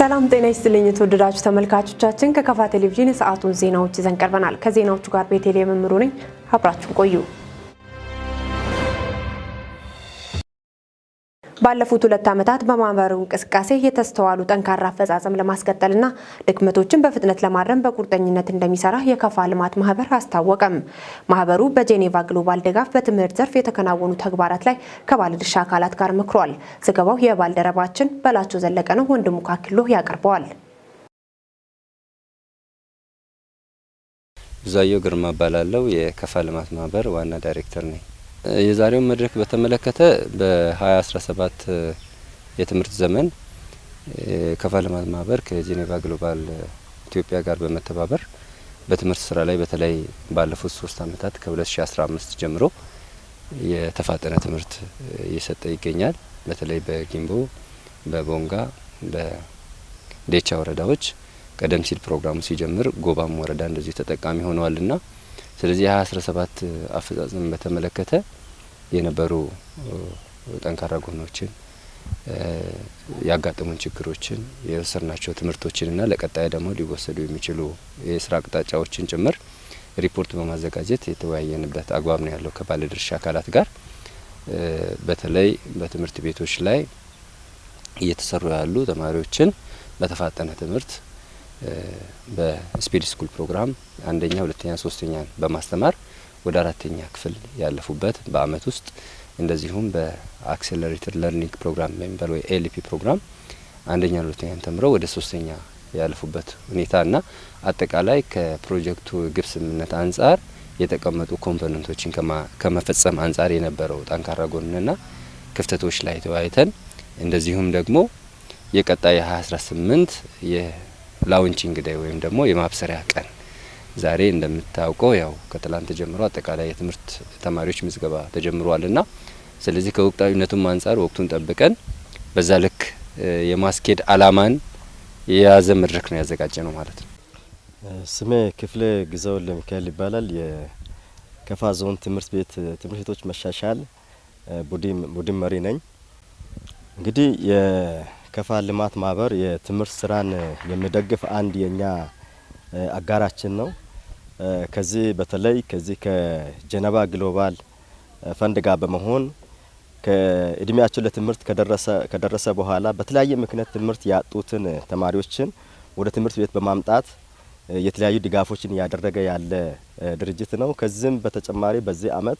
ሰላም ጤና ይስጥልኝ የተወደዳችሁ ተመልካቾቻችን፣ ከከፋ ቴሌቪዥን የሰዓቱን ዜናዎች ይዘን ቀርበናል። ከዜናዎቹ ጋር ቤተልሔም መምሩ ነኝ። አብራችሁን ቆዩ። ባለፉት 2 ዓመታት በማህበሩ እንቅስቃሴ የተስተዋሉ ጠንካራ አፈጻጸም ለማስቀጠልና ድክመቶችን በፍጥነት ለማረም በቁርጠኝነት እንደሚሰራ የከፋ ልማት ማህበር አስታወቀም። ማህበሩ በጄኔቫ ግሎባል ድጋፍ በትምህርት ዘርፍ የተከናወኑ ተግባራት ላይ ከባለድርሻ አካላት ጋር መክሯል። ዘገባው የባልደረባችን በላቸው ዘለቀ ነው። ወንድሙ ካክሎ ያቀርበዋል። ብዙአየሁ ግርማ እባላለሁ። የከፋ ልማት ማህበር ዋና ዳይሬክተር ነኝ። የዛሬውን መድረክ በተመለከተ በ2017 የትምህርት ዘመን የከፋ ልማት ማህበር ከጄኔቫ ግሎባል ኢትዮጵያ ጋር በመተባበር በትምህርት ስራ ላይ በተለይ ባለፉት 3 ዓመታት ከ2015 ጀምሮ የተፋጠነ ትምህርት እየሰጠ ይገኛል። በተለይ በጊምቦ፣ በቦንጋ፣ በዴቻ ወረዳዎች ቀደም ሲል ፕሮግራሙ ሲጀምር ጎባም ወረዳ እንደዚሁ ተጠቃሚ ሆነዋልና ስለዚህ የ2017 አፈጻጸም በተመለከተ የነበሩ ጠንካራ ጎኖችን፣ ያጋጠሙን ችግሮችን፣ የወሰድናቸው ትምህርቶችንና ለቀጣይ ደግሞ ሊወሰዱ የሚችሉ የስራ አቅጣጫዎችን ጭምር ሪፖርት በማዘጋጀት የተወያየንበት አግባብ ነው ያለው ከባለድርሻ አካላት ጋር። በተለይ በትምህርት ቤቶች ላይ እየተሰሩ ያሉ ተማሪዎችን በተፋጠነ ትምህርት በ speed school ፕሮግራም አንደኛ፣ ሁለተኛ፣ ሶስተኛን በማስተማር ወደ 4ኛ ክፍል ያለፉበት በአመት ውስጥ፣ እንደዚሁም በ accelerated learning program በሚባል ወይ ALP ፕሮግራም አንደኛ፣ ሁለተኛን ተምረው ወደ 3ኛ ያለፉበት ሁኔታና አጠቃላይ ከፕሮጀክቱ ግብ ስምምነት አንጻር የተቀመጡ component ኦችን ከመፈጸም አንጻር የነበረው ጠንካራ ጎንና ክፍተቶች ላይ ተወያይተን እንደዚሁም ደግሞ የቀጣይ 2018 የ launching day ወይም ደግሞ የማብሰሪያ ቀን ዛሬ እንደምታውቀው ያው ከትላንት ጀምሮ አጠቃላይ የትምህርት ተማሪዎች ምዝገባ ተጀምሯልና ስለዚህ ከወቅታዊነቱም አንጻር ወቅቱን ጠብቀን በዛ ልክ የማስኬድ አላማን የያዘ መድረክ ነው ያዘጋጀነው ማለት ነው። ስሜ ክፍሌ ግዛው ለሚካኤል ይባላል። የከፋ ዞን ትምህርት ቤት ትምህርት ቤቶች መሻሻል ቡድን መሪ ነኝ። እንግዲህ የከፋ ልማት ማህበር የትምህርት ስራን የሚደግፍ አንድ የኛ አጋራችን ነው። ከዚህ በተለይ ከዚህ ከጀነባ ግሎባል ፈንድ ጋር በመሆን ከእድሜያቸው ለትምህርት ከደረሰ በኋላ በተለያየ ምክንያት ትምህርት ያጡትን ተማሪዎችን ወደ ትምህርት ቤት በማምጣት የተለያዩ ድጋፎችን እያደረገ ያለ ድርጅት ነው። ከዚህም በተጨማሪ በዚህ አመት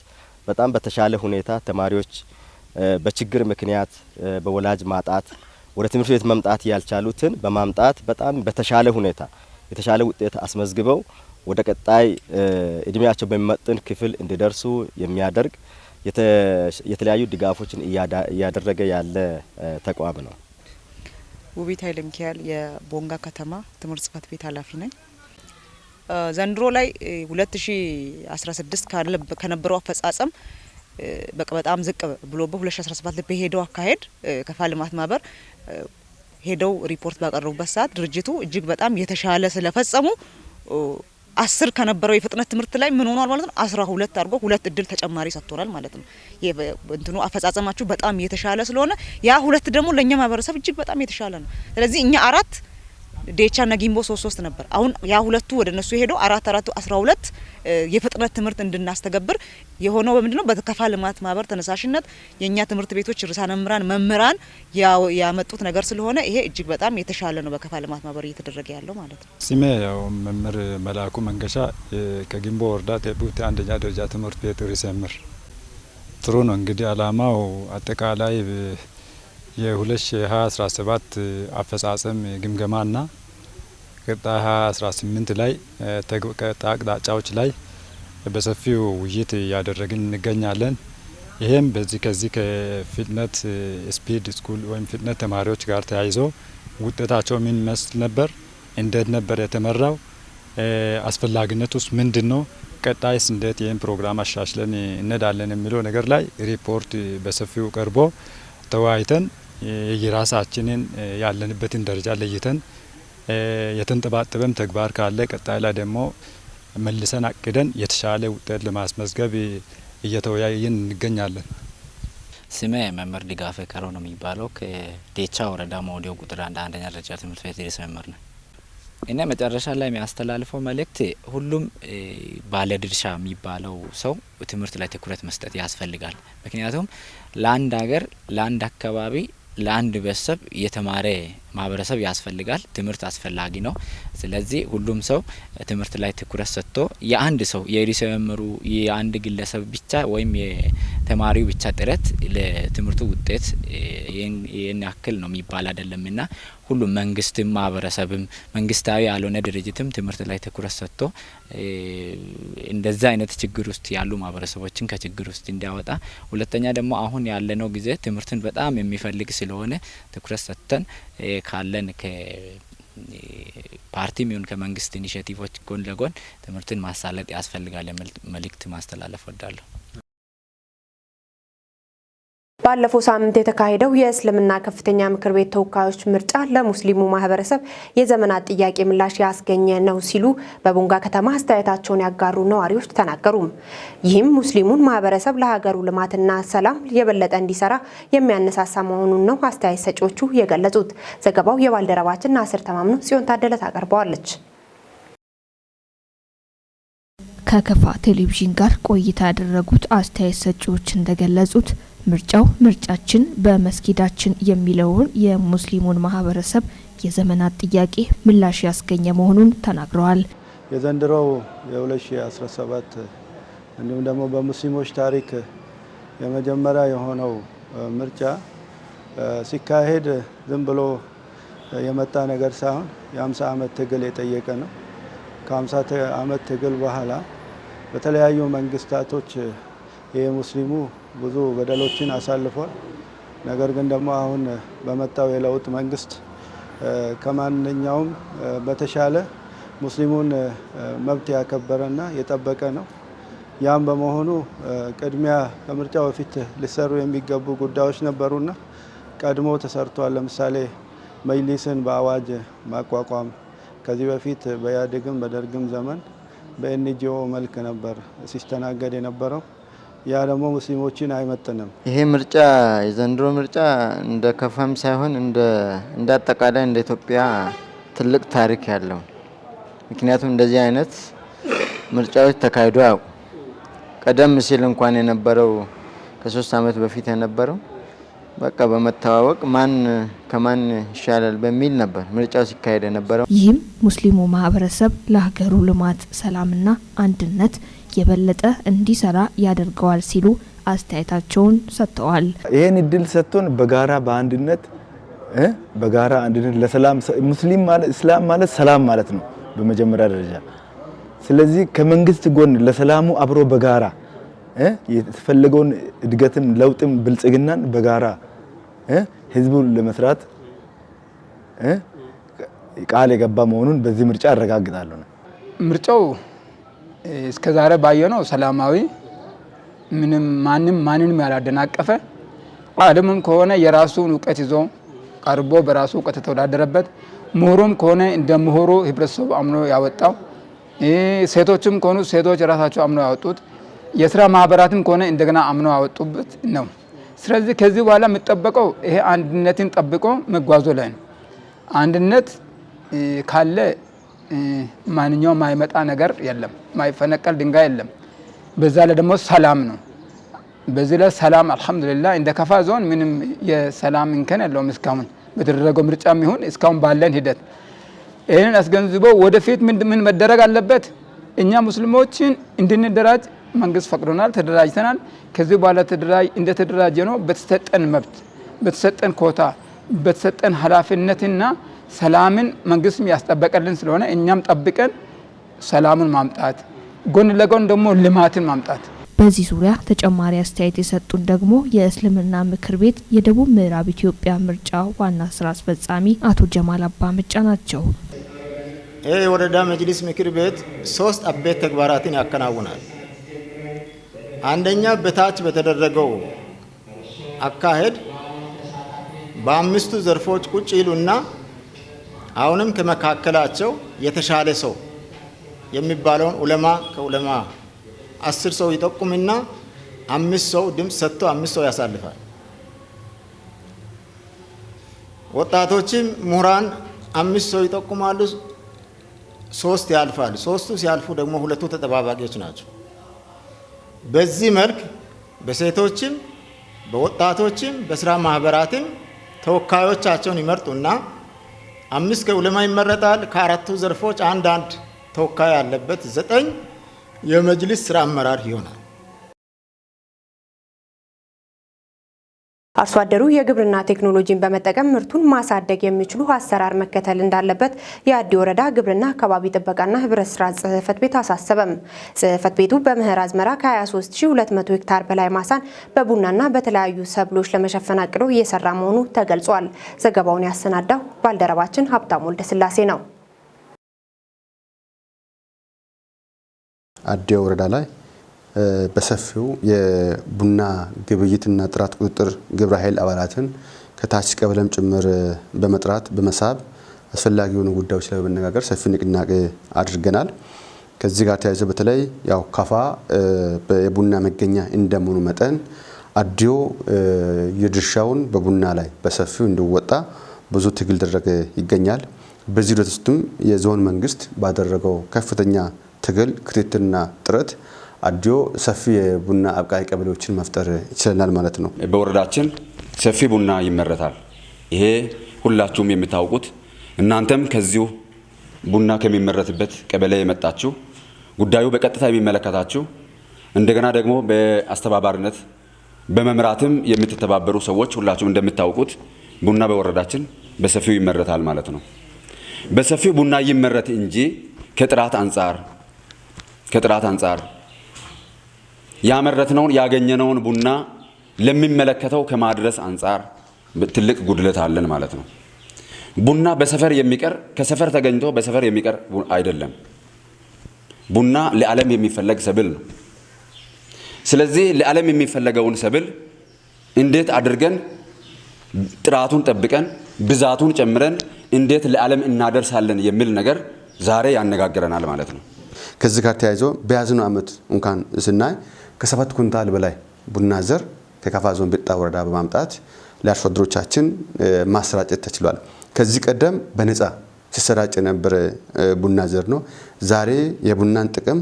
በጣም በተሻለ ሁኔታ ተማሪዎች በችግር ምክንያት በወላጅ ማጣት ወደ ትምህርት ቤት መምጣት ያልቻሉትን በማምጣት በጣም በተሻለ ሁኔታ የተሻለ ውጤት አስመዝግበው ወደ ቀጣይ እድሜያቸው በሚመጥን ክፍል እንዲደርሱ የሚያደርግ የተለያዩ ድጋፎችን እያደረገ ያለ ተቋም ነው። ውቢት ኃይለ ሚካኤል የቦንጋ ከተማ ትምህርት ጽሕፈት ቤት ኃላፊ ነኝ። ዘንድሮ ላይ 2016 ከነበረው አፈጻጸም በቃ በጣም ዝቅ ብሎ በ2017 ላይ በሄደው አካሄድ ከፋ ልማት ማህበር ሄደው ሪፖርት ባቀረቡበት ሰዓት ድርጅቱ እጅግ በጣም የተሻለ ስለፈጸሙ 10 ከነበረው የፍጥነት ትምህርት ላይ ምን ሆኗል ማለት ነው 12 አድርጎ 2 እድል ተጨማሪ ሰጥቶናል ማለት ነው። እንትኑ አፈጻጸማችሁ በጣም የተሻለ ስለሆነ ያ 2 ደግሞ ለኛ ማህበረሰብ እጅግ በጣም የተሻለ ነው። ስለዚህ እኛ 4 ዴቻና ጊምቦ 3-3 ነበር። አሁን ያ 2ቱ ወደ እነሱ ሄዶ 4 4 12 የፍጥነት ትምህርት እንድናስተገብር የሆነው በምንድነው በከፋ ልማት ማህበር ተነሳሽነት የኛ ትምህርት ቤቶች ርዕሳነ መምህራን መምህራን ያመጡት ነገር ስለሆነ ይሄ እጅግ በጣም የተሻለ ነው በከፋ ልማት ማህበር እየተደረገ ያለው ማለት ነው። ስሜ ያው መምህር መላኩ መንገሻ ከጊምቦ ወረዳ ቴቡት አንደኛ ደረጃ ትምህርት ቤት ርዕሰ መምህር። ጥሩ ነው እንግዲህ አላማው አጠቃላይ የ2017 አፈጻጸም ግምገማና ቀጣይ 2018 ላይ ቀጣይ አቅጣጫዎች ላይ በሰፊው ውይይት እያደረግን እንገኛለን። ይሄም በዚህ ከዚህ ከፍጥነት speed school ወይም ፍጥነት ተማሪዎች ጋር ተያይዞ ውጤታቸው ምን ይመስል ነበር፣ እንዴት ነበር የተመራው፣ አስፈላጊነቱስ ምንድነው፣ ቀጣይስ እንዴት ይሄን ፕሮግራም አሻሽለን እንሄዳለን የሚለው ነገር ላይ ሪፖርት በሰፊው ቀርቦ ተወያይተን የራሳችንን ያለንበትን ደረጃ ለይተን የተንጠባጠበም ተግባር ካለ ቀጣይ ላይ ደግሞ መልሰን አቅደን የተሻለ ውጤት ለማስመዝገብ እየተወያየን እንገኛለን። ስሜ መምህር ድጋፌ ከሮ ነው የሚባለው። ከዴቻ ወረዳ ሞዲዮ ቁጥር 1 አንደኛ ደረጃ ትምህርት ቤት ርዕሰ መምህር ነኝ። እኔ መጨረሻ ላይ የሚያስተላልፈው መልእክት ሁሉም ባለድርሻ የሚባለው ሰው ትምህርት ላይ ትኩረት መስጠት ያስፈልጋል። ምክንያቱም ለአንድ ሀገር፣ ለአንድ አካባቢ፣ ለአንድ ቤተሰብ የተማረ ማህበረሰብ ያስፈልጋል። ትምህርት አስፈላጊ ነው። ስለዚህ ሁሉም ሰው ትምህርት ላይ ትኩረት ሰጥቶ የአንድ ሰው፣ የርዕሰ መምህሩ፣ የአንድ ግለሰብ ብቻ ወይም የተማሪው ብቻ ጥረት ለትምህርቱ ውጤት ይህን ያክል ነው የሚባል አይደለምና ሁሉም መንግስትም፣ ማህበረሰብም፣ መንግስታዊ ያልሆነ ድርጅትም ትምህርት ላይ ትኩረት ሰጥቶ እንደዛ አይነት ችግር ውስጥ ያሉ ማህበረሰቦችን ከችግር ውስጥ እንዲያወጣ፣ ሁለተኛ ደግሞ አሁን ያለነው ጊዜ ትምህርትን በጣም የሚፈልግ ስለሆነ ትኩረት ሰጥተን ካለን ከፓርቲም ይሁን ከመንግስት initiative ኦች ጎን ለጎን ትምህርትን ማሳለጥ ያስፈልጋል የሚል መልእክት ማስተላለፍ እወዳለሁ። ባለፈው ሳምንት የተካሄደው የእስልምና ከፍተኛ ምክር ቤት ተወካዮች ምርጫ ለሙስሊሙ ማህበረሰብ የዘመናት ጥያቄ ምላሽ ያስገኘ ነው ሲሉ በቦንጋ ከተማ አስተያየታቸውን ያጋሩ ነዋሪዎች ተናገሩ። ይህም ሙስሊሙን ማህበረሰብ ለሀገሩ ልማትና ሰላም የበለጠ እንዲሰራ የሚያነሳሳ መሆኑን ነው አስተያየት ሰጪዎቹ የገለጹት። ዘገባው የባልደረባችን ናስር ተማምኖ፣ ጽዮን ታደለ ታቀርበዋለች። ከከፋ ቴሌቪዥን ጋር ቆይታ ያደረጉት አስተያየት ሰጪዎች እንደገለጹት ምርጫው ምርጫችን በመስጊዳችን የሚለውን የሙስሊሙን ማህበረሰብ የዘመናት ጥያቄ ምላሽ ያስገኘ መሆኑን ተናግረዋል። የዘንድሮው የ2017 እንዲሁም ደግሞ በሙስሊሞች ታሪክ የመጀመሪያ የሆነው ምርጫ ሲካሄድ ዝም ብሎ የመጣ ነገር ሳይሆን የ50 ዓመት ትግል የጠየቀ ነው። ከ50 ዓመት ትግል በኋላ በተለያዩ መንግስታቶች ይህ ሙስሊሙ ብዙ በደሎችን አሳልፏል። ነገር ግን ደግሞ አሁን በመጣው የለውጥ መንግስት ከማንኛውም በተሻለ ሙስሊሙን መብት ያከበረና የጠበቀ ነው። ያም በመሆኑ ቅድሚያ ከምርጫው በፊት ሊሰሩ የሚገቡ ጉዳዮች ነበሩና ቀድሞ ተሰርቷል። ለምሳሌ መጅሊስን በአዋጅ ማቋቋም፣ ከዚህ በፊት በኢህአዴግም በደርግም ዘመን በ NGO መልክ ነበር ሲስተናገድ የነበረው። ያ ደግሞ ሙስሊሞችን አይመጥንም። ይሄ ምርጫ፣ የዘንድሮ ምርጫ እንደ ከፋም ሳይሆን እንደ አጠቃላይ እንደ ኢትዮጵያ ትልቅ ታሪክ ያለው፣ ምክንያቱም እንደዚህ አይነት ምርጫዎች ተካሂዶ አያውቁም። ቀደም ሲል እንኳን የነበረው፣ ከ3 ዓመት በፊት የነበረው በቃ በመተዋወቅ ማን ከማን ይሻላል በሚል ነበር ምርጫው ሲካሄድ የነበረው። ይህም ሙስሊሙ ማህበረሰብ ለሀገሩ ልማት፣ ሰላምና አንድነት የበለጠ እንዲሰራ ያደርገዋል ሲሉ አስተያየታቸውን ሰጥተዋል። ይህን እድል ሰጥቶን በጋራ በአንድነት፣ በጋራ አንድነት ለሰላም፣ ሙስሊም ማለት፣ እስላም ማለት ሰላም ማለት ነው በመጀመሪያ ደረጃ። ስለዚህ ከመንግስት ጎን ለሰላሙ አብሮ በጋራ የተፈለገውን እድገትም ለውጥም ብልጽግናን በጋራ ህዝቡን ለመስራት ቃል የገባ መሆኑን በዚህ ምርጫ አረጋግጣለሁ። ምርጫው እስከዛሬ ባየነው ሰላማዊ፣ ምንም ማንም ማንንም ያላደናቀፈ፣ ዓሊሙም ከሆነ የራሱን እውቀት ይዞ ቀርቦ በራሱ እውቀት የተወዳደረበት፣ ምሁሩም ከሆነ እንደ ምሁሩ ህብረተሰቡ አምኖ ያወጣው፣ ሴቶችም ከሆኑ ሴቶች የራሳቸው አምኖ ያወጡት፣ የስራ ማህበራትም ከሆነ እንደገና አምኖ ያወጡበት ነው። ስለዚህ ከዚህ በኋላ የሚጠበቀው ይሄ አንድነትን ጠብቆ መጓዙ ላይ ነው። አንድነት ካለ ማንኛውም ማይመጣ ነገር የለም፣ ማይፈነቀል ድንጋይ የለም። በዛ ላይ ደግሞ ሰላም ነው። በዚህ ላይ ሰላም አልሐምዱሊላህ እንደ ከፋ ዞን ምንም የሰላም እንከን የለውም። እስካሁን በተደረገው ምርጫ ይሁን እስካሁን ባለን ሂደት ይህንን አስገንዝቦ ወደፊት ምን መደረግ አለበት? እኛ ሙስሊሞችን እንድንደራጅ መንግስት ፈቅዶናል፣ ተደራጅተናል። ከዚህ በኋላ እንደተደራጀ ነው በተሰጠን መብት፣ በተሰጠን ኮታ፣ በተሰጠን ኃላፊነትና ሰላምን መንግስትም ያስጠበቀልን ስለሆነ እኛም ጠብቀን ሰላሙን ማምጣት፣ ጎን ለጎን ደግሞ ልማትን ማምጣት። በዚህ ዙሪያ ተጨማሪ አስተያየት የሰጡን ደግሞ የእስልምና ምክር ቤት የደቡብ ምዕራብ ኢትዮጵያ ምርጫ ዋና ስራ አስፈጻሚ አቶ ጀማል አባ ምጫ ናቸው። ይህ የወረዳ መጅሊስ ምክር ቤት ሶስት አበይት ተግባራትን ያከናውናል። አንደኛ፣ በታች በተደረገው አካሄድ በአምስቱ ዘርፎች ቁጭ ይሉና አሁንም ከመካከላቸው የተሻለ ሰው የሚባለውን ኡለማ ከኡለማ 10 ሰው ይጠቁምና አምስት ሰው ድምፅ ሰጥቶ አምስት ሰው ያሳልፋል። ወጣቶችም ምሁራን 5 ሰው ይጠቁማሉ፣ 3 ያልፋሉ። 3ቱ ሲያልፉ ደግሞ 2ቱ ተጠባባቂዎች ናቸው። በዚህ መልክ በሴቶችም በወጣቶችም በስራ ማህበራትም ተወካዮቻቸውን ይመርጡና 5 ከኡለማ ይመረጣል። ከአራቱ ዘርፎች አንድ አንድ ተወካይ ያለበት 9 የመጅሊስ ስራ አመራር ይሆናል። አርሶ አደሩ የግብርና ቴክኖሎጂን በመጠቀም ምርቱን ማሳደግ የሚችሉ አሰራር መከተል እንዳለበት የአዲ ወረዳ ግብርና አካባቢ ጥበቃና ህብረት ስራ ጽህፈት ቤት አሳሰበም። ጽህፈት ቤቱ በመኸር አዝመራ ከ23200 ሄክታር በላይ ማሳን በቡናና በተለያዩ ሰብሎች ለመሸፈን አቅዶ እየሰራ መሆኑ ተገልጿል። ዘገባውን ያሰናዳው ባልደረባችን ሀብታሙ ወልደስላሴ ነው። አዲ ወረዳ ላይ በሰፊው የቡና ግብይትና ጥራት ቁጥጥር ግብረ ኃይል አባላትን ከታች ቀበሌም ጭምር በመጥራት በመሳብ አስፈላጊ የሆኑ ጉዳዮች ላይ በመነጋገር ሰፊ ንቅናቄ አድርገናል። ከዚህ ጋር ተያይዞ በተለይ ያው ካፋ የቡና መገኛ እንደመሆኑ መጠን አዲዮ የድርሻውን በቡና ላይ በሰፊው እንዲወጣ ብዙ ትግል ደረገ ይገኛል። በዚህ ሂደት ውስጥም የዞን መንግስት ባደረገው ከፍተኛ ትግል ክትትልና ጥረት አዲዮ ሰፊ የቡና አብቃይ ቀበሌዎችን መፍጠር ይችላል ማለት ነው። በወረዳችን ሰፊ ቡና ይመረታል። ይሄ ሁላችሁም የምታውቁት እናንተም ከዚሁ ቡና ከሚመረትበት ቀበሌ የመጣችሁ ጉዳዩ በቀጥታ የሚመለከታችሁ እንደገና ደግሞ በአስተባባሪነት በመምራትም የምትተባበሩ ሰዎች ሁላችሁም እንደምታውቁት ቡና በወረዳችን በሰፊው ይመረታል ማለት ነው። በሰፊው ቡና ይመረት እንጂ ከጥራት አንጻር ያመረትነውን ያገኘነውን ቡና ለሚመለከተው ከማድረስ አንጻር ትልቅ ጉድለት አለን ማለት ነው። ቡና በሰፈር የሚቀር ከሰፈር ተገኝቶ በሰፈር የሚቀር አይደለም። ቡና ለዓለም የሚፈለግ ሰብል ነው። ስለዚህ ለዓለም የሚፈለገውን ሰብል እንዴት አድርገን ጥራቱን ጠብቀን ብዛቱን ጨምረን እንዴት ለዓለም እናደርሳለን የሚል ነገር ዛሬ ያነጋግረናል ማለት ነው። ከዚህ ጋር ተያይዞ በያዝነው አመት እንኳን ስናይ ከ7 ኩንታል በላይ ቡና ዘር ከካፋ ዞን ቤጣ ወረዳ በማምጣት ለአርሶ አደሮቻችን ማሰራጨት ተችሏል። ከዚህ ቀደም በነፃ ሲሰራጭ የነበረ ቡና ዘር ነው። ዛሬ የቡናን ጥቅም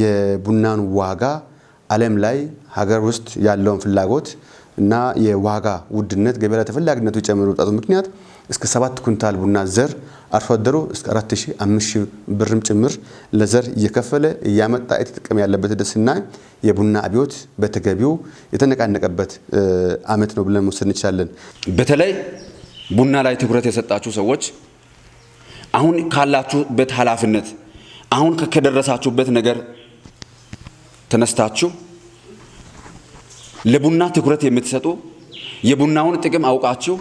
የቡናን ዋጋ ዓለም ላይ ሀገር ውስጥ ያለውን ፍላጎት እና የዋጋ ውድነት ገበያ ላይ ተፈላጊነቱ ጨምሮ መምጣቱ ምክንያት እስከ 7 ኩንታል ቡና ዘር አርሶ አደሩ እስከ 4000 5000 ብርም ጭምር ለዘር እየከፈለ እያመጣ የተጠቀመ ያለበት ደስና የቡና አብዮት በተገቢው የተነቃነቀበት አመት ነው ብለን መውሰድ እንችላለን። በተለይ ቡና ላይ ትኩረት የሰጣችሁ ሰዎች አሁን ካላችሁበት ኃላፊነት አሁን ከደረሳችሁበት ነገር ተነስታችሁ ለቡና ትኩረት የምትሰጡ የቡናውን ጥቅም አውቃችሁ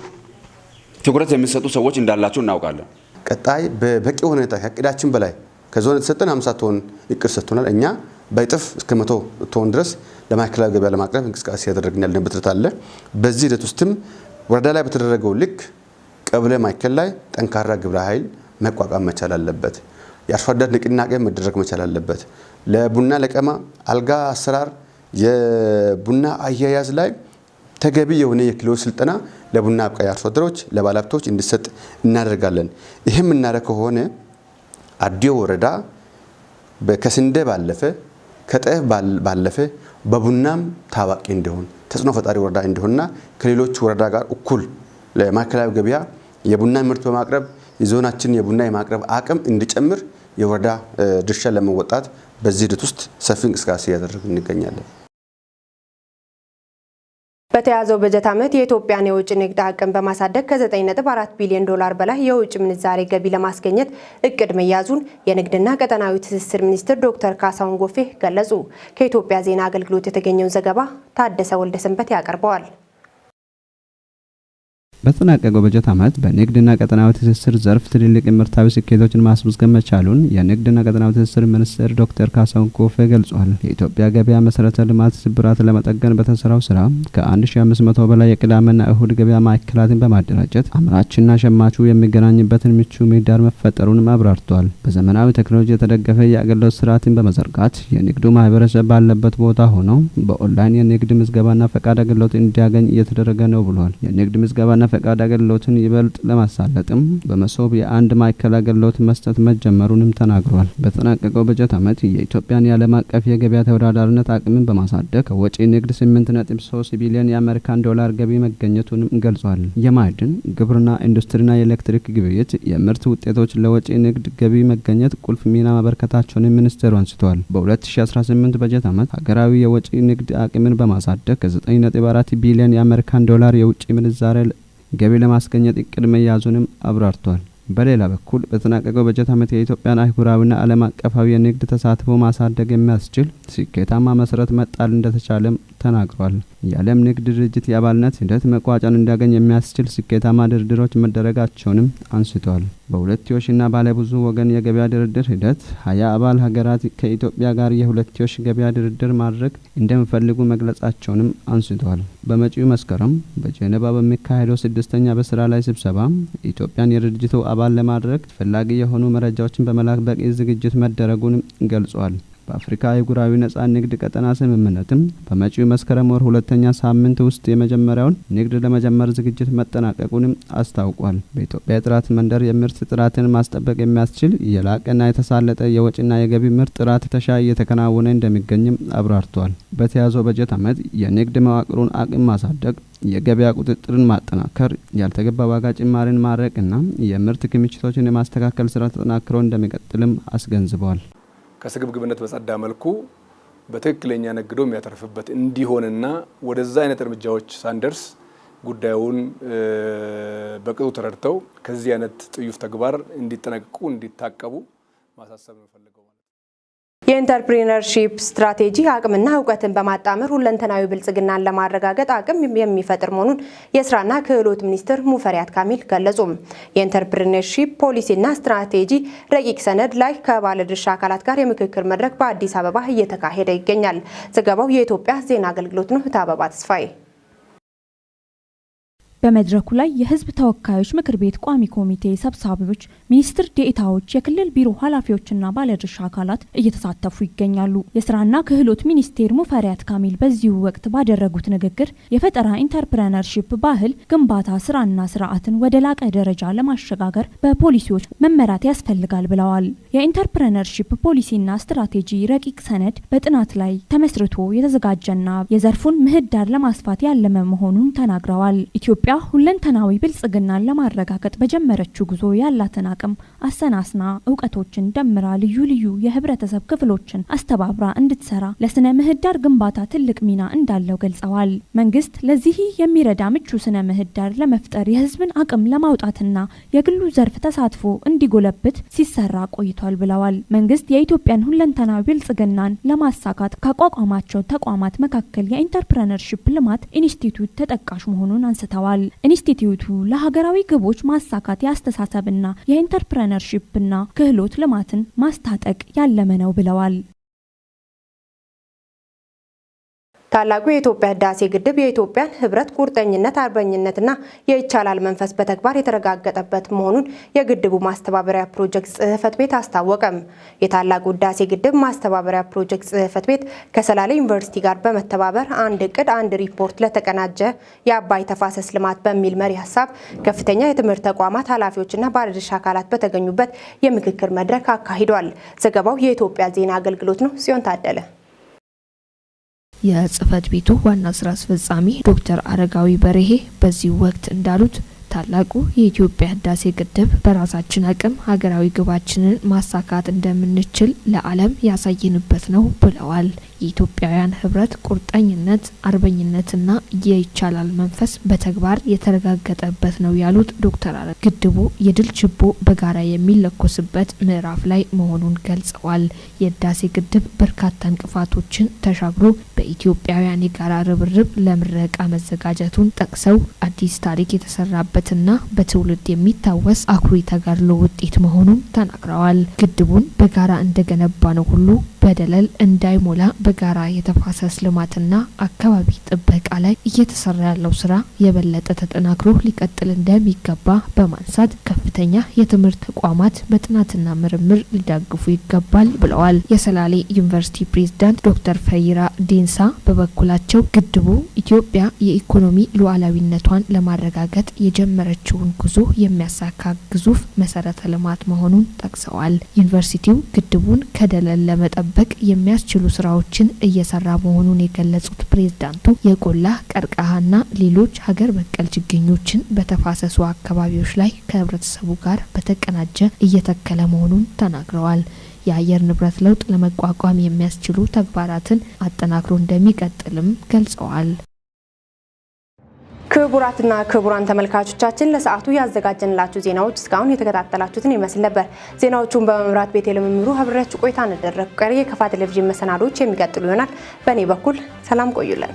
ትኩረት የምትሰጡ ሰዎች እንዳላችሁ እናውቃለን። ቀጣይ በበቂ ሁኔታ ከእቅዳችን በላይ ከዞን የተሰጠን 50 ቶን እቅድ ሰጥቶናል። እኛ በእጥፍ እስከ 100 ቶን ድረስ ለማዕከላዊ ገበያ ለማቅረብ እንቅስቃሴ ያደረግን ያለንበት ሂደት አለ። በዚህ ሂደት ውስጥም ወረዳ ላይ በተደረገው ልክ ቀበሌ ማዕከል ላይ ጠንካራ ግብረ ኃይል መቋቋም መቻል አለበት። የአርሶ አደር ንቅናቄ መደረግ መቻል አለበት። ለቡና ለቀማ አልጋ አሰራር የቡና አያያዝ ላይ ተገቢ የሆነ የክህሎት ስልጠና ለቡና አብቃይ አርሶ አደሮች ለባለሀብቶች እንዲሰጥ እናደርጋለን። ይህም እናደርግ ከሆነ አዲዮ ወረዳ ከስንዴ ባለፈ ከጤፍ ባለፈ በቡናም ታዋቂ እንዲሆን ተጽዕኖ ፈጣሪ ወረዳ እንዲሆንና ከሌሎች ወረዳ ጋር እኩል ለማዕከላዊ ገበያ የቡና ምርት በማቅረብ የዞናችን የቡና የማቅረብ አቅም እንዲጨምር የወረዳ ድርሻ ለመወጣት በዚህ ሂደት ውስጥ ሰፊ እንቅስቃሴ እያደረግን እንገኛለን። በተያዘው በጀት ዓመት የኢትዮጵያን የውጭ ንግድ አቅም በማሳደግ ከ9.4 ቢሊዮን ዶላር በላይ የውጭ ምንዛሬ ገቢ ለማስገኘት እቅድ መያዙን የንግድና ቀጠናዊ ትስስር ሚኒስትር ዶክተር ካሳሁን ጎፌ ገለጹ። ከኢትዮጵያ ዜና አገልግሎት የተገኘውን ዘገባ ታደሰ ወልደሰንበት ያቀርበዋል። በተጠናቀቀው በጀት ዓመት በንግድና ቀጠናዊ ትስስር ዘርፍ ትልልቅ ምርታዊ ስኬቶችን ማስመዝገብ መቻሉን የንግድና ቀጠናዊ ትስስር ሚኒስትር ዶክተር ካሳሁን ጎፌ ገልጿል። የኢትዮጵያ ገበያ መሰረተ ልማት ስብራት ለመጠገን በተሰራው ስራ ከ1500 በላይ የቅዳሜና እሁድ ገበያ ማዕከላትን በማደራጀት አምራችና ሸማቹ የሚገናኝበትን ምቹ ምህዳር መፈጠሩንም አብራርቷል። በዘመናዊ ቴክኖሎጂ የተደገፈ የአገልግሎት ስርዓትን በመዘርጋት የንግዱ ማህበረሰብ ባለበት ቦታ ሆኖ በኦንላይን የንግድ ምዝገባና ፈቃድ አገልግሎት እንዲያገኝ እየተደረገ ነው ብሏል። የንግድ ምዝገባና ፈቃድ አገልግሎትን ይበልጥ ለማሳለጥም በመሶብ የአንድ ማዕከል አገልግሎት መስጠት መጀመሩንም ተናግሯል። በተጠናቀቀው በጀት ዓመት የኢትዮጵያን የዓለም አቀፍ የገበያ ተወዳዳሪነት አቅምን በማሳደግ ከወጪ ንግድ 8.3 ቢሊዮን የአሜሪካን ዶላር ገቢ መገኘቱንም ገልጿል። የማዕድን፣ ግብርና፣ ኢንዱስትሪና የኤሌክትሪክ ግብይት የምርት ውጤቶች ለወጪ ንግድ ገቢ መገኘት ቁልፍ ሚና ማበርከታቸውን ሚኒስቴሩ አንስተዋል። በ2018 በጀት ዓመት ሀገራዊ የወጪ ንግድ አቅምን በማሳደግ ከ9.4 ቢሊዮን የአሜሪካን ዶላር የውጭ ምንዛሬ ገቢ ለማስገኘት እቅድ መያዙንም አብራርቷል። በሌላ በኩል በተጠናቀቀው በጀት ዓመት የኢትዮጵያን አህጉራዊና ዓለም አቀፋዊ የንግድ ተሳትፎ ማሳደግ የሚያስችል ስኬታማ መሰረት መጣል እንደተቻለም ተናግሯል። የዓለም ንግድ ድርጅት የአባልነት ሂደት መቋጫን እንዲያገኝ የሚያስችል ስኬታማ ድርድሮች መደረጋቸውንም አንስቷል። በሁለትዮሽና ባለብዙ ወገን የገበያ ድርድር ሂደት 20 አባል ሀገራት ከኢትዮጵያ ጋር የሁለትዮሽ ገበያ ድርድር ማድረግ እንደሚፈልጉ መግለጻቸውንም አንስቷል። በመጪው መስከረም በጄኔቫ በሚካሄደው 6ኛ በስራ ላይ ስብሰባ ኢትዮጵያን የድርጅቱ አባል ለማድረግ አስፈላጊ የሆኑ መረጃዎችን በመላክ በቂ ዝግጅት መደረጉን ገልጿል። በአፍሪካ አህጉራዊ ነጻ ንግድ ቀጠና ስምምነትም በመጪው መስከረም ወር ሁለተኛ ሳምንት ውስጥ የመጀመሪያውን ንግድ ለመጀመር ዝግጅት መጠናቀቁንም አስታውቋል። በኢትዮጵያ የጥራት መንደር የምርት ጥራትን ማስጠበቅ የሚያስችል የላቀና የተሳለጠ የወጪና የገቢ ምርት ጥራት ፍተሻ እየተከናወነ እንደሚገኝም አብራርቷል። በተያዘው በጀት ዓመት የንግድ መዋቅሩን አቅም ማሳደግ፣ የገበያ ቁጥጥርን ማጠናከር፣ ያልተገባ ዋጋ ጭማሪን ማድረቅና የምርት ክምችቶችን የማስተካከል ስራ ተጠናክሮ እንደሚቀጥልም አስገንዝበዋል። ከስግብግብነት በጸዳ መልኩ በትክክለኛ ነግዶ የሚያተርፍበት እንዲሆንና ወደዛ አይነት እርምጃዎች ሳንደርስ ጉዳዩን በቅጡ ተረድተው ከዚህ አይነት ጥዩፍ ተግባር እንዲጠነቀቁ እንዲታቀቡ ማሳሰብ ነው ፈልገው። የኢንተርፕሪነርሺፕ ስትራቴጂ አቅምና እውቀትን በማጣመር ሁለንተናዊ ብልጽግናን ለማረጋገጥ አቅም የሚፈጥር መሆኑን የስራና ክህሎት ሚኒስትር ሙፈሪያት ካሚል ገለጹ። የኢንተርፕሪነርሺፕ ፖሊሲና ስትራቴጂ ረቂቅ ሰነድ ላይ ከባለድርሻ አካላት ጋር የምክክር መድረክ በአዲስ አበባ እየተካሄደ ይገኛል። ዘገባው የኢትዮጵያ ዜና አገልግሎት ነው። አበባ ተስፋዬ። በመድረኩ ላይ የሕዝብ ተወካዮች ምክር ቤት ቋሚ ኮሚቴ ሰብሳቢዎች፣ ሚኒስትር ዴኤታዎች፣ የክልል ቢሮ ኃላፊዎችና ባለድርሻ አካላት እየተሳተፉ ይገኛሉ። የስራና ክህሎት ሚኒስቴር ሙፈሪያት ካሚል በዚሁ ወቅት ባደረጉት ንግግር የፈጠራ ኢንተርፕረነርሺፕ ባህል ግንባታ ስራና ስርዓትን ወደ ላቀ ደረጃ ለማሸጋገር በፖሊሲዎች መመራት ያስፈልጋል ብለዋል። የኢንተርፕረነርሺፕ ፖሊሲና ስትራቴጂ ረቂቅ ሰነድ በጥናት ላይ ተመስርቶ የተዘጋጀና የዘርፉን ምህዳር ለማስፋት ያለመ መሆኑን ተናግረዋል። ኢትዮጵያ ሁለንተናዊ ብልጽግናን ለማረጋገጥ በጀመረችው ጉዞ ያላትን አቅም አሰናስና እውቀቶችን ደምራ ልዩ ልዩ የህብረተሰብ ክፍሎችን አስተባብራ እንድትሰራ ለስነ ምህዳር ግንባታ ትልቅ ሚና እንዳለው ገልጸዋል። መንግስት ለዚህ የሚረዳ ምቹ ስነ ምህዳር ለመፍጠር የህዝብን አቅም ለማውጣትና የግሉ ዘርፍ ተሳትፎ እንዲጎለብት ሲሰራ ቆይቷል ብለዋል። መንግስት የኢትዮጵያን ሁለንተናዊ ብልጽግናን ለማሳካት ካቋቋማቸው ተቋማት መካከል የኢንተርፕረነርሺፕ ልማት ኢንስቲትዩት ተጠቃሽ መሆኑን አንስተዋል። ኢንስቲትዩቱ ለሀገራዊ ግቦች ማሳካት የአስተሳሰብና የኢንተርፕረነርሺፕና ክህሎት ልማትን ማስታጠቅ ያለመ ነው ብለዋል። ታላቁ የኢትዮጵያ ህዳሴ ግድብ የኢትዮጵያን ህብረት፣ ቁርጠኝነት፣ አርበኝነትና የይቻላል መንፈስ በተግባር የተረጋገጠበት መሆኑን የግድቡ ማስተባበሪያ ፕሮጀክት ጽህፈት ቤት አስታወቀም። የታላቁ ህዳሴ ግድብ ማስተባበሪያ ፕሮጀክት ጽህፈት ቤት ከሰላሌ ዩኒቨርሲቲ ጋር በመተባበር አንድ እቅድ አንድ ሪፖርት ለተቀናጀ የአባይ ተፋሰስ ልማት በሚል መሪ ሀሳብ ከፍተኛ የትምህርት ተቋማት ኃላፊዎችና ባለድርሻ አካላት በተገኙበት የምክክር መድረክ አካሂዷል። ዘገባው የኢትዮጵያ ዜና አገልግሎት ነው። ጽዮን ታደለ። የጽህፈት ቤቱ ዋና ስራ አስፈጻሚ ዶክተር አረጋዊ በርሄ በዚህ ወቅት እንዳሉት ታላቁ የኢትዮጵያ ህዳሴ ግድብ በራሳችን አቅም ሀገራዊ ግባችንን ማሳካት እንደምንችል ለዓለም ያሳየንበት ነው ብለዋል። የኢትዮጵያውያን ህብረት፣ ቁርጠኝነት፣ አርበኝነትና የይቻላል መንፈስ በተግባር የተረጋገጠበት ነው ያሉት ዶክተር አረጋዊ ግድቡ የድል ችቦ በጋራ የሚለኮስበት ምዕራፍ ላይ መሆኑን ገልጸዋል። የህዳሴ ግድብ በርካታ እንቅፋቶችን ተሻግሮ በኢትዮጵያውያን የጋራ ርብርብ ለምረቃ መዘጋጀቱን ጠቅሰው አዲስ ታሪክ የተሰራበትና በትውልድ የሚታወስ አኩሪ ተጋድሎ ውጤት መሆኑን ተናግረዋል። ግድቡን በጋራ እንደገነባ ነው ሁሉ በደለል እንዳይሞላ በጋራ የተፋሰስ ልማትና አካባቢ ጥበቃ ላይ እየተሰራ ያለው ስራ የበለጠ ተጠናክሮ ሊቀጥል እንደሚገባ በማንሳት ከፍተኛ የትምህርት ተቋማት በጥናትና ምርምር ሊደግፉ ይገባል ብለዋል። የሰላሌ ዩኒቨርሲቲ ፕሬዝዳንት ዶክተር ፈይራ ዴንሳ በበኩላቸው ግድቡ ኢትዮጵያ የኢኮኖሚ ሉዓላዊነቷን ለማረጋገጥ የጀመረችውን ጉዞ የሚያሳካ ግዙፍ መሰረተ ልማት መሆኑን ጠቅሰዋል። ዩኒቨርሲቲው ግድቡን ከደለል ለመጠበቅ የሚያስችሉ ስራዎችን እየሰራ መሆኑን የገለጹት ፕሬዝዳንቱ የቆላ ቀርከሃና ሌሎች ሀገር በቀል ችግኞችን በተፋሰሱ አካባቢዎች ላይ ከህብረተሰቡ ጋር በተቀናጀ እየተከለ መሆኑን ተናግረዋል። የአየር ንብረት ለውጥ ለመቋቋም የሚያስችሉ ተግባራትን አጠናክሮ እንደሚቀጥልም ገልጸዋል። ክቡራትና ክቡራን ተመልካቾቻችን፣ ለሰዓቱ ያዘጋጀንላችሁ ዜናዎች እስካሁን የተከታተላችሁትን ይመስል ነበር። ዜናዎቹን በመምራት ቤቴ ለመምሩ አብሬያችሁ ቆይታ አደረግኩ። ቀሪ የከፋ ቴሌቪዥን መሰናዶዎች የሚቀጥሉ ይሆናል። በእኔ በኩል ሰላም ቆዩልን።